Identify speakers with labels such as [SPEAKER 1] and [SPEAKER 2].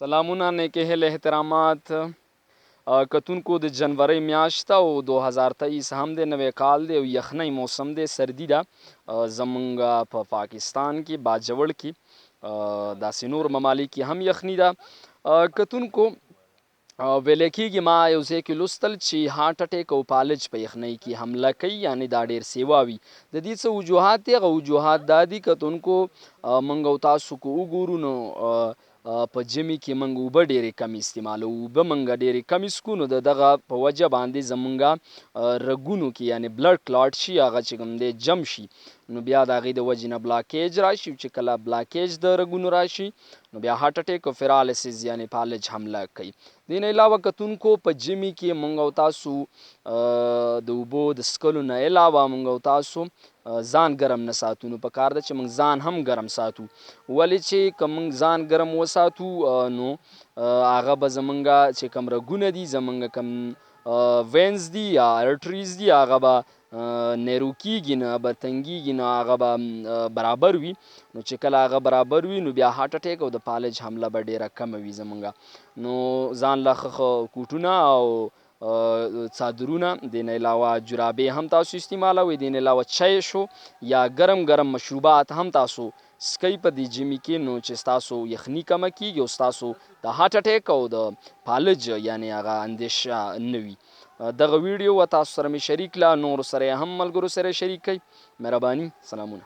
[SPEAKER 1] سلامونه نیکې هیلې احترامات کتونکو د جنورۍ میاشت او 2023 هم دی، نوی کال دی او یخنۍ موسم دی، سردي ده زمونږ په پاکستان کې، باجوړ کې، داسې نور ممالک کې هم یخني ده. کتونکو، ویل کېږي، ما یو ځای کې لوستل چې هارټ اټیک او پالج په یخنۍ کې حمله کوي، یعنی دا ډیر سیوا وي. د دې څه وجوهات دي؟ هغه وجوهات دا دي کتونکو، موږ او تاسو کو وګورو نو په ژمي کې موږ اوبه ډېرې کمې استعمالوو، اوبه موږ ډېرې کمې څکو، نو د دغه په وجه باندې زمونږ رګونو کې یعنی بلډ کلاټ شي، هغه چې کوم دی جم شي، نو بیا د هغې د وجې نه بلاکیج راشي. چې کله بلاکیج د رګونو راشي نو بیا هارټ اټیک او پیرالیسز یعنی پالج حمله کوي. دې نه علاوه کتونکو، په ژمي کې مونږ او تاسو د اوبو د څکلو نه علاوه مونږ او تاسو ځان ګرم نه ساتو، نو په کار ده چې مونږ ځان هم ګرم ساتو، ولې چې که مونږ ځان ګرم وساتو نو هغه به زمونږ چې کوم رګونه دي، زمونږ کوم وینز دي یا ارټریز دي، هغه به narrow کیږي نه به تنګیږي نه، هغه به برابر وي. نو چې کله هغه برابر وي نو بیا هارټ اټیک او د پالج حمله به ډیره کمه وي زمونږ. نو ځان له ښه ښه کوټونه او څادرونه، دې نه علاوه جرابې هم تاسو استعمالوئ. دې نه علاوه چای شو یا ګرم ګرم مشروبات هم تاسو څکئ په دې ژمي کې، نو چې ستاسو یخني کمه کیږي او ستاسو د هارټ اټیک او د پالج یعنی هغه اندیشه نه وي. دغه ویډیو و تاسو سره مې شریک لا نور سره هم ملګرو سره شریک کړئ. مهرباني، سلامونه.